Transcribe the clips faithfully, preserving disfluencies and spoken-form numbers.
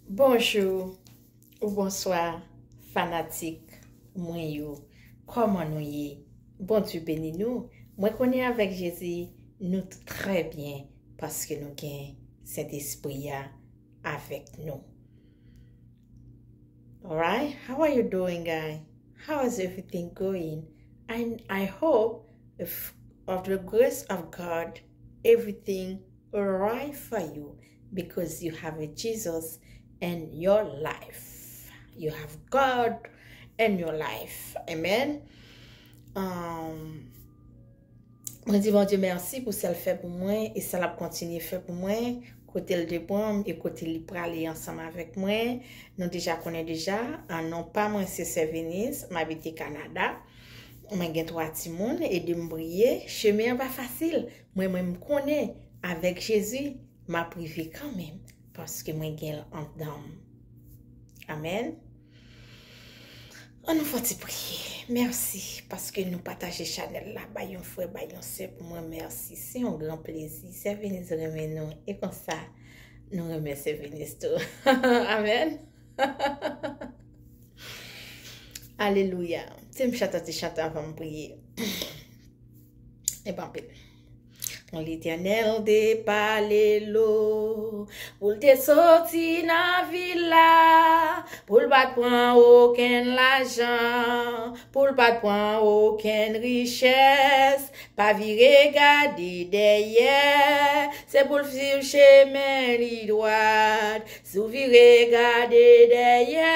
Bonjou ou bonswa, fanatik mwen yo. Kòman nou ye? Bondye beni nou. Mwen konnen avèk Jezi, nou trè byen paske nou gen Sentespri a avèk nou. Alright, how are you doing, guy? How is everything going? I, I hope if of the grace of God, everything alright for you because you have a Jesus in your life. You have God in your life. Amen. Um, Mwen di Bondye mèsi pou sa l fè pou mwen e sa l ap kontinye fè pou mwen, kote l te pran m e kote li prale ansanm avèk mwen. Nou deja konnen deja, an non pa mwen se Sè Venise, m abite Kanada. Mwen gen twa timoun, ede m priye. Chemen an pa fasil. Mwen, mwen m konnen avèk Jezi, m ap rive kanmenm paske mwen gen l anndan m. Amèn. An nou fè ti priye. Mèsi paske nou pataje chanèl la. Bay yon frè, bay yon sè pou mwen. Mèsi. Se yon gran plezi. Sè Venise renmen nou. E konsa, nou renmen Sè Venise tou. Amèn. Alelouya. Se m chante ti chante anvan m priye. E pa anpil. Letènèl te pale l pou l te soti nan vil la, pou l pa t pran okenn lajan, pou l pa t pran okenn richès, pa vire gade dèyè, se pou l swiv chemen li dwat. Si w vire gade dèyè,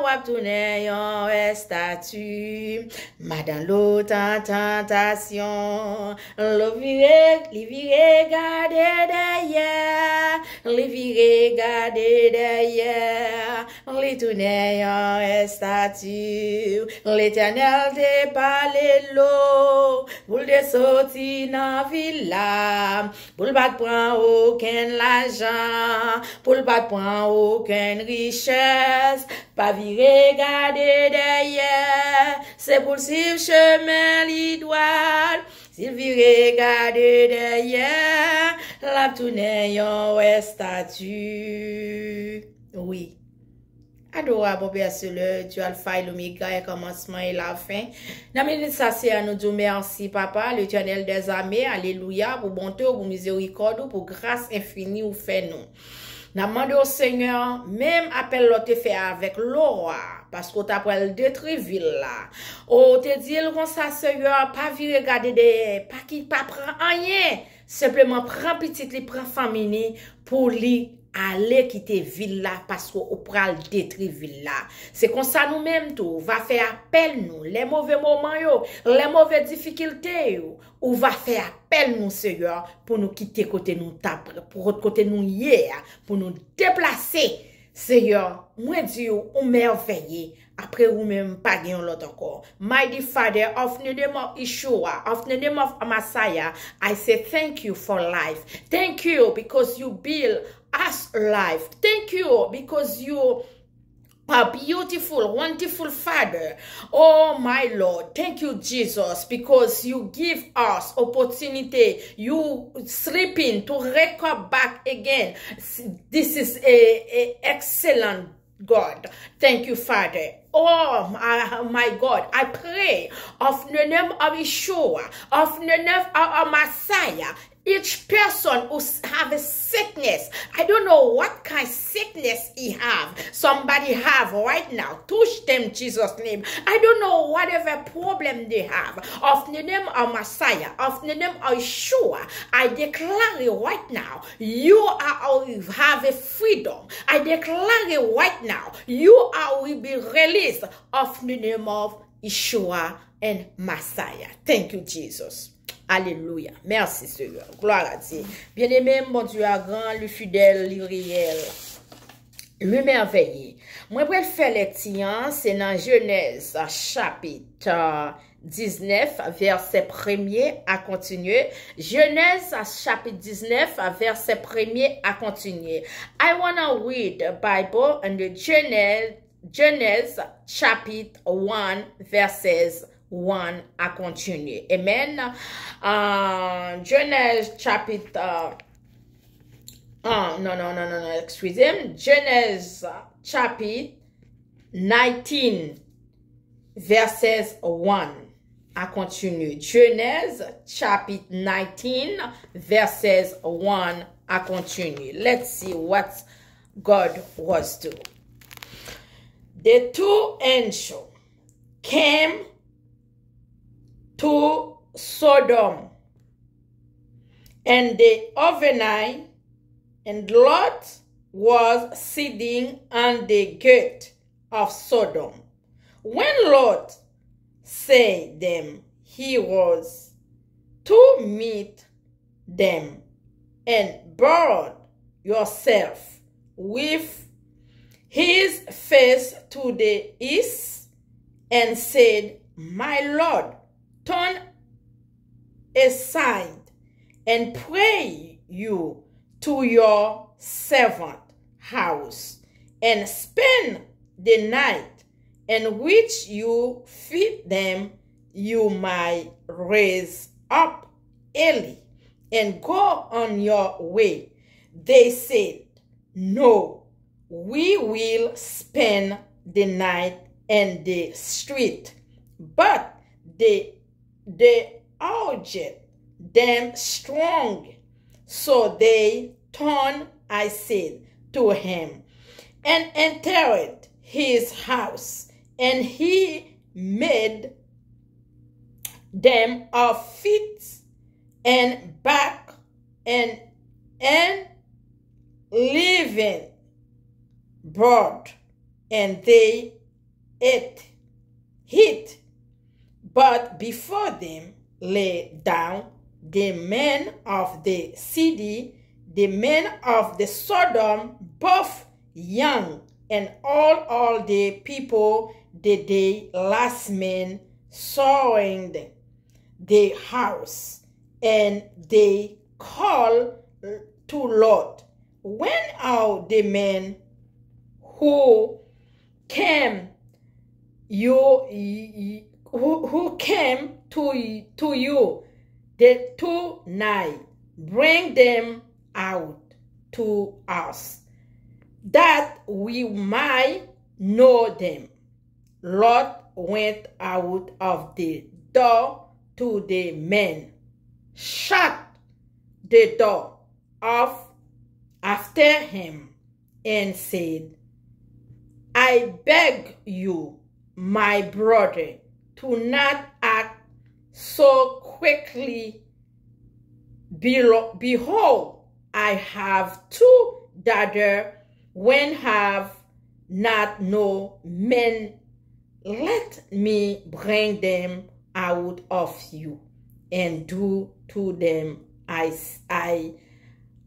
w ap tounen yon estati. Madan lo tan tantasyon, lo vire, li vire gade dèyè, li vire gade dèyè, li tounen yon estati. Letènèl te pale lo pou l te soti nan vil la, pou l pa t pran okenn lajan, pou l pa t pran okenn richès, pa vire gade dèyè, se pou l swiv chemen li dwat. Si l vire gade dèyè, l ap tounen yon estati. Wi. Adorable Père Céleste, Dieu Alpha et l'Oméga, e kòmansman e lafen. Nan minit sa, Seyè, nou di w mèsi, Papa, Letènèl dèzame, alelouya, pou bonte w, pou mizerikòd ou, pou gras enfini ou fè nou. N ap mande w, Senyè, menm apèl lè w te fè avèk lo a, paske w ta pral detwi vil la. Ou te di l konsa, Senyè, pa vire gade dèyè, pa ki, pa pran anyen. Senpleman pran pitit li, pran fanmi li pou li ale kite vil la, paske ou pral detwi vil la. Se konsa nou menm tou, ou va fè apèl nou, lè move moman yo, lè move difikilte yo, ou va fè apèl nou, Seyè, pou nou kite kote nou t ap, pou kote nou ye a, pou nou deplase. Seyè, mwen di w, ou mèvèye. Apre ou menm, pa gen yon lòt ankò. Mighty Father, of the name of Yeshua, of the name of Messiah, I say thank you for life. Thank you because you build us life. Thank you because you are beautiful, wonderful Father. Oh my Lord, thank you, Jesus, because you give us opportunity. You sleeping to wake up back again. This is a, a excellent God. Thank you, Father. Oh, my, my God, I pray of the name of Yeshua, of the name of, of Messiah, each person who s- have a sickness. I don't know what kind of sickness he have. Somebody have right now. Touch them, Jesus' name. I don't know whatever problem they have. Of the name of Messiah, of the name of Yeshua, I declare it right now. You are have a freedom. I declare it right now. You are will be released of the name of Yeshua and Messiah. Thank you, Jesus. Alelouya. Mèsi, Senyè. Glwa a Dye. Byeneme m, Bondye a gran, li fidèl, li reyèl, li mèvèye. Mwen pral fè lekti an, se nan Jenèz, chapit, euh, diznèf, vèsè premye a kontinye. Jenèz, chapit diznèf, vèsè premye a kontinye. I wanna read the Bible and the Jenèz, Jenèz, chapit one, verses one a kontinye. Amen. Uh, Jenèz, chapit, uh, Ah, non, non, non, non, non, excusez-moi. Genèse chapitre nineteen, verses one à continuer. Genèse chapitre nineteen, verses one à continuer. Let's see what God was doing. The two angels came to Sodom, and the overnight, and Lot was sitting on the gate of Sodom. When Lot saw them, he was to meet them, and bowed yourself with his face to the east, and said, My Lord, turn aside and pray you to your servant house, and spend the night, and which you feed them, you might raise up early and go on your way. They said, No, we will spend the night in the street. But the, the urged them strong, so they turned, I said, to him, and entered his house, and he made them a feast and back and and leavened bread, and they ate it. But before them lay down the men of the city, the men of the Sodom, both young and old, all the people, the day last men surrounded the house, and they called to Lot, When are the men who came you who, who came to, to you the two night? Bring them out to us, that we might know them. Lot went out of the door to the men, shut the door off after him, and said, I beg you, my brother, to not act so quickly. Behold, I have two daughters, when have not no men, let me bring them out of you, and do to them I, I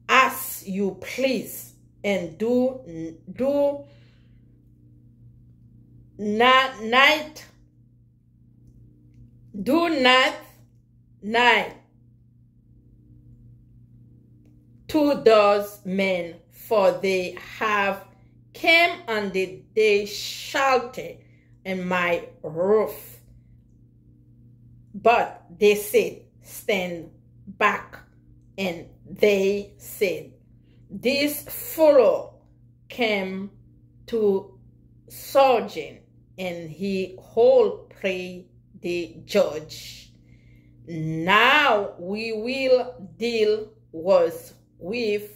ask you please, and do, do not night, do not night to those men, for they have came under the shelter in my roof. But they said, Stand back. And they said, This fellow came to sojourn, and he hold pray the judge. Now we will deal was with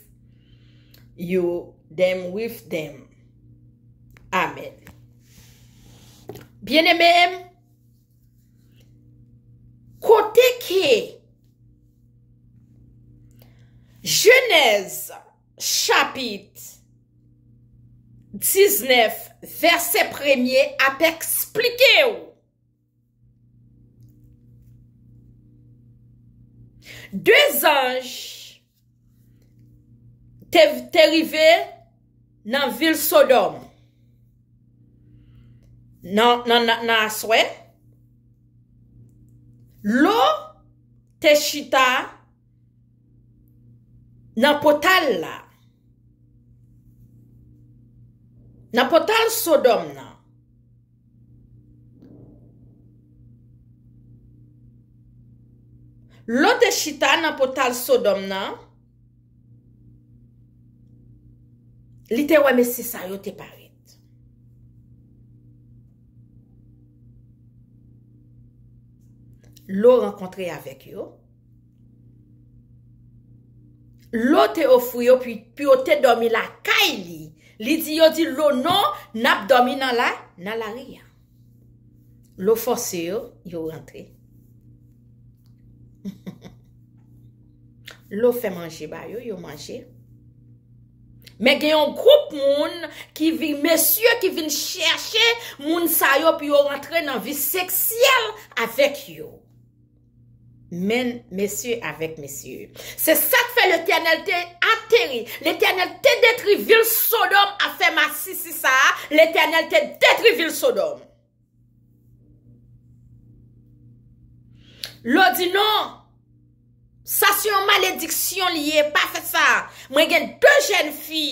you them with them. Amen. Byeneme m, kote ke Jenèz chapit diznèf vèsè premye ap eksplike w de zanj te, te rive nan vil Sodòm. Nan, nan, nan, nan aswè, Lot te chita nan pòtay la, nan pòtay Sodòm nan. Lot te chita nan pòtay Sodòm nan, Li te wè mesye sa yo te parèt. Lo rankontre avèk yo. Lo te ofri yo pou, pou yo te dòmi lakay li. Li di yo di Lo non, n ap dòmi nan la, nan lari a. Lo fòse yo, yo rantre. Lo fè manje ba yo, yo manje. Men gen yon gwoup moun ki vin, mesye ki vin chèche moun sa yo pou yo rantre nan vi seksyèl avèk yo. Men mesye avèk mesye. Se sa k fè Letènèl te ateri. Letènèl te detri vil Sodòm, afè masisi sa a. Letènèl te detri vil Sodòm. Lo di non. Sa se yon malediksyon li ye, pa fè sa. Mwen gen de jèn fi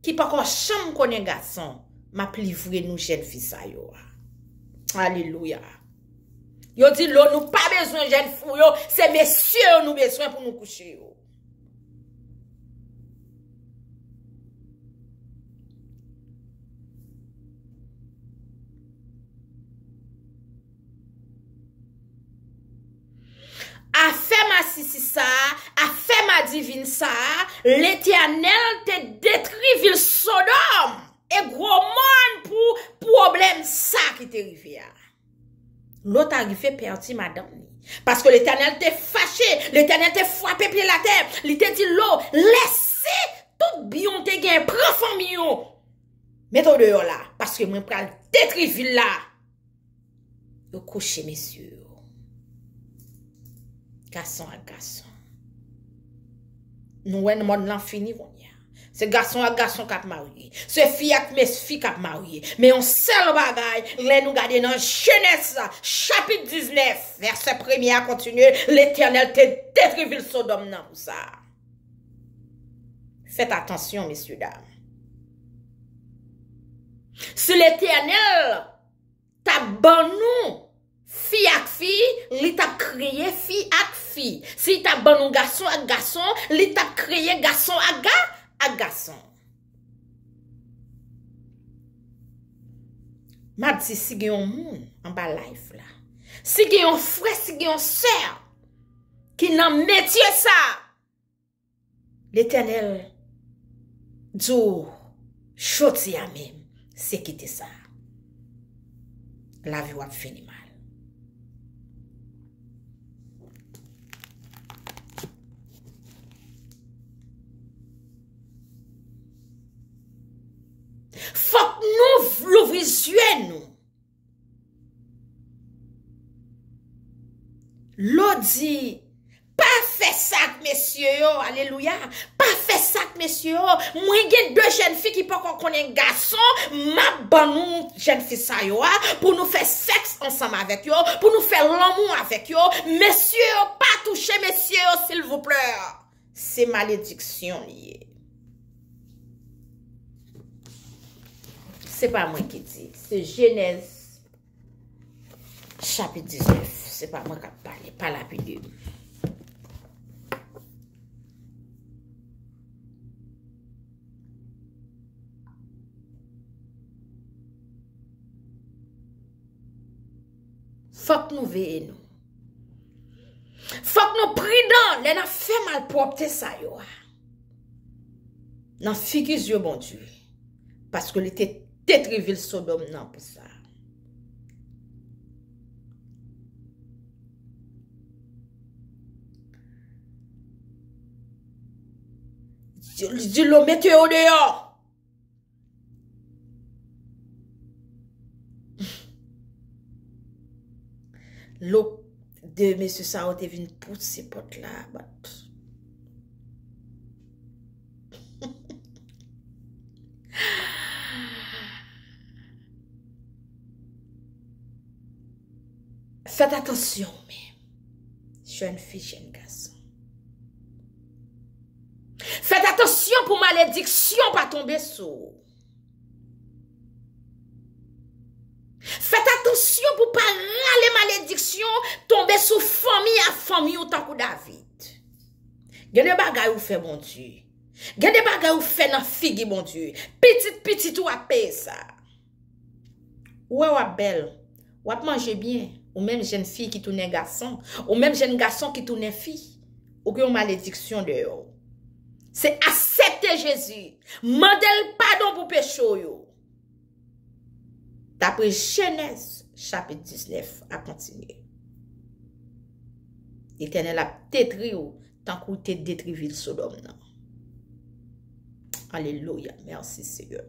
ki poko janm konnen gason, m ap livre nou jèn fi sa yo a. Alelouya. Yo di Lo nou pa bezwen jèn fi yo, se mesye yo nou bezwen pou nou kouche yo. Afè masisi sa a, afè madivin sa a, Letènèl te detri vil Sodòm e Gomò pou pwoblèm sa ki te rive a. Lo ta rive pèdi madanm li. Paske Letènèl te fache, Letènèl te frape pye l atè. Li te di Lo, lèse tout byen w te gen, pran fanmi w, mete w deyò la, paske mwen pral detri vil la. Yo kouche mesye yo. Gason ak gason. Nou wè mond lan fini kounye a. Se gason ak gason k ap marye. Se fi ak mes fi k ap marye. Men yon sèl bagay, lè nou gade nan Jenèz, chapit diznèf, vèsè premye a kontinye, Letènèl te detri vil Sodòm nan pou sa. Fèt atansyon, mesye dam. Si Letènèl t ap ban nou fi ak fi, li t ap kreye fi ak fi. Si li t ap ban nou gason ak gason, li t ap kreye gason ak ga, ak gason. M ap di si gen yon moun anba live la, si gen yon frè, si gen yon sè ki nan metye sa, Letènèl di w, jodi a menm, se kite sa. Lavi w ap fini mal. Fòk nou louvri zye nou. Lo di, pa fè sa ak mesye yo, alelouya. Pa fè sa ak mesye yo. Mwen gen de jèn fi ki poko konnen gason, m ap ban nou jèn fi sa yo a, pou nou fè sèks ansanm avèk yo, pou nou fè lanmou avèk yo. Mesye yo, pa touche mesye yo, silvouplè. Se malediksyon li ye. Se pa mwen ki di, se Jenèz chapit diznèf. Se pa mwen k ap pale, pa lapide m. Fòk nou veye nou. Fòk nou pridan lè n ap fè malpwòpte sa yo a. Nan figi zye Bondye. Paske li te detri vil Sodòm nan pou sa. Li di Lo mete yo deyò. Lo, de mesye sa yo te vin pouse pòt la, but fèt atansyon ou menm, jèn fi, jèn gason. Fèt atansyon pou malediksyon pa tonbe sou ou. Fèt atansyon pou pa rale malediksyon tonbe sou fanmi a fanmi w tankou David. Gen de bagay ou fè Bondye. Gen de bagay ou fè nan figi Bondye. Pitit pitit ou ap peye sa. Ou wè w ap bèl. W ap manje byen. Ou menm jèn fi ki tounen gason. Ou menm jèn gason ki tounen fi. Ou gen yon malediksyon dèyè w. Se aksepte Jezi. Mande l padon pou peche w yo. Dapre Jenèz chapit diznèf a kontinye. Letènèl ap detri w tankou l te detri vil Sodòm nan. Alelouya. Mèsi, Seyè.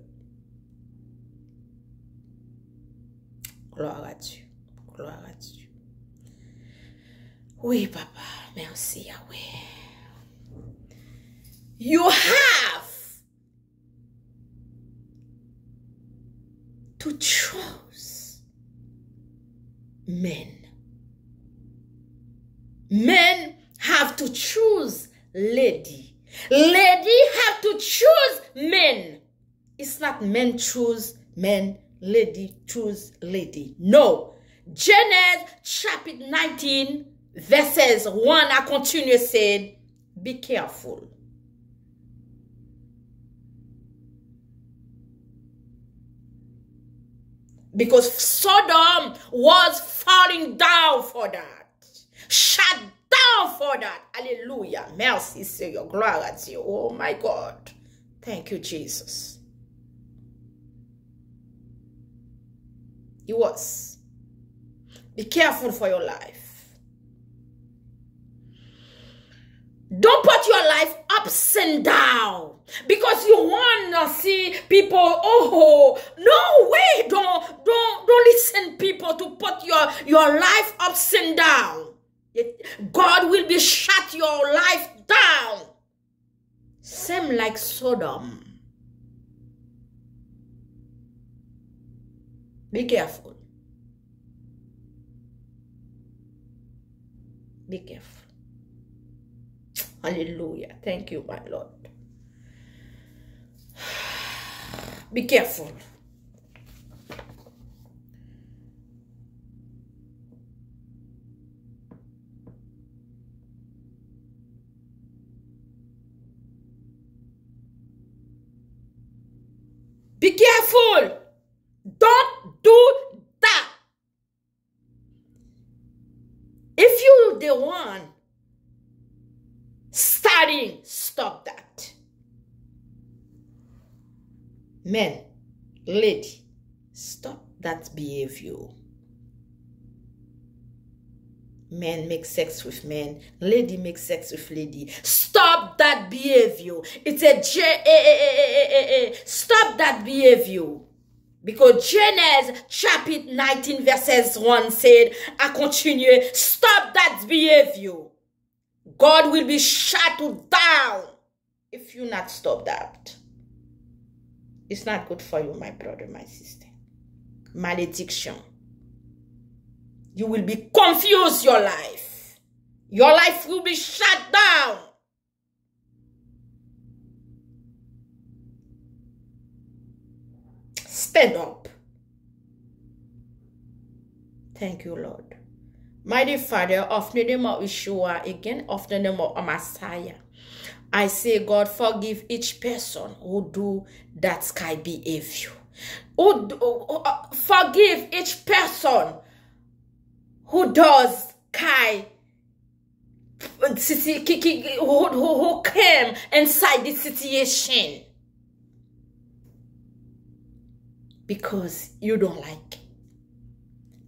Gloire à Dieu. Gloire à Dieu. Wi, papa. Mèsi, Yahweh. You have to choose men. Men have to choose lady. Lady have to choose men. It's not men choose men, lady choose lady. No. Genèse chapit nineteen, verses one a kontinye said, be careful. Because Sodom was falling down for that. Shut down for that. Alelouya. Mèsi, Seyè. Gloire à Dieu. Oh my God. Thank you, Jesus. It was. Be careful for your life. Don't put your life ups and down because you wanna see people. Oh, no way. Don't don't don't listen people to put your your life ups and down. God will be shut your life down. Same like Sodom. Be careful. Be careful. Hallelujah. Thank you, my Lord. Be careful. Be careful. Don't do that. If you the one starting, stop that. Men, lady, stop that behavior. Men make sex with men, lady make sex with lady. Stop that behavior. It's a J A A A A A A. Stop that behavior. Because Genèse chapit nineteen verses one said, a kontinye, stop that behavior. God will be shut you down if you not stop that. It's not good for you, my brother, my sister. Malediction. You will be confused your life. Your life will be shut down. Stand up. Thank you, Lord. Mighty Father, of the name of Yeshua, again, of the name of Messiah, I say, God, forgive each person who do that sky behavior. Who, who, uh, forgive each person who does sky situ- ki, ki, who, who, who came inside this situation because you don't like.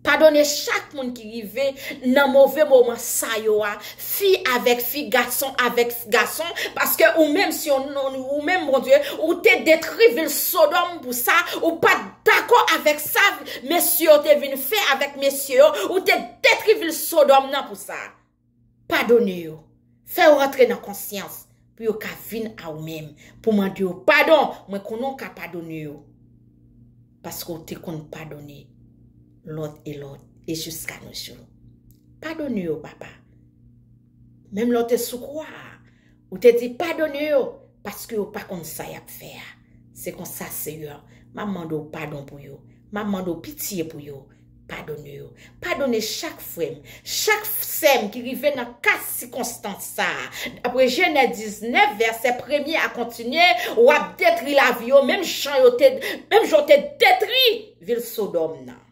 Padone chak moun ki rive nan move moman sa yo a, fi avèk fi, gason avèk gason, paske ou menm si yon, ou menm Bondye, ou te detri vil Sodòm pou sa, ou pa t dakò avèk sa mesye yo te vin fè avèk mesye yo, ou te detri vil Sodòm nan pou sa. Padone yo. Fè yo rantre nan konsyans pou yo ka vin a ou menm, pou mande yo padon. Mwen konnen w ka padone yo. Paske w te konn padone lòt e lòt e jiska nou jou. Padone yo, papa. Menm lè w te sou kwa a, ou te di padone yo, paske yo pa konn sa y ap fè a. Se konsa, Seyè, m ap mande w padon pou yo. M ap mande w pitye pou yo. Padone yo. Padone chak frè m, chak sè m ki rive nan ka sikonstans sa a. Dapre Jenèz diznèf, vèsè premye a kontinye, w ap detri lavi yo, menm jan yo te, menm jan w te detri vil Sodòm nan.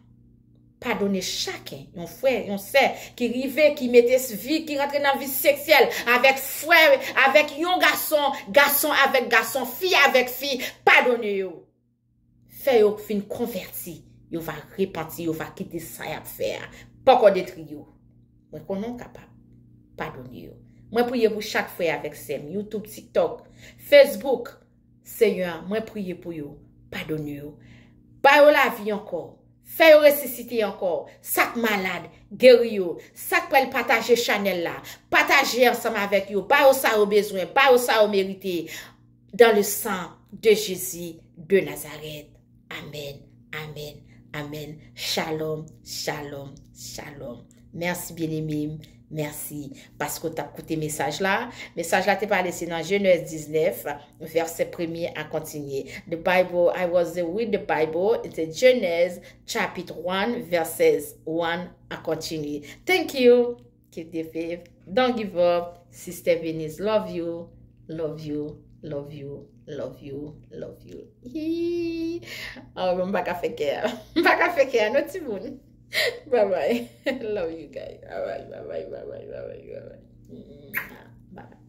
Padone chaken, yon frè, yon sè ki rive, ki mete vi, ki rantre nan vi seksyèl avèk frè, avèk yon gason, gason avèk gason, fi avèk fi. Padone yo. Fè yo vin konvèti. Yo va repanti, yo va kite sa y ap fè a. Poko detri yo. Mwen konnen w kapab. Padone yo. Mwen priye pou chak frè avèk sè m, YouTube, TikTok, Facebook. Senyè, mwen priye pou yo. Padone yo. Ba yo lavi ankò. Fè yo resisite ankò. Sa k malad, geri yo. Sa k pral pataje chanèl la, pataje ansanm avèk yo. Ba yo sa yo bezwen. Ba yo sa yo merite. Dans le sang de Jésus de Nazareth. Amen, amen, amen. Shalom, shalom, shalom. Mèsi, byeneme m. Mèsi paske w t ap koute mesaj la. Mesaj la te pale, se nan Jenèz diznèf, vèsè premye a kontinye. The Bible, I was the, with the Bible, it's a Genèse chapter one, verses one a kontinye. Thank you. Keep the faith. Don't give up. Sister Venus, love you. Love you. Love you. Love you. Love you. Hii. Oh, m pa ka fè kè a. M pa ka fè kè a, non, timoun. Bye bye. Love you guys. Bye bye. Bye bye. Bye bye. Bye bye. Bye bye. Bye bye.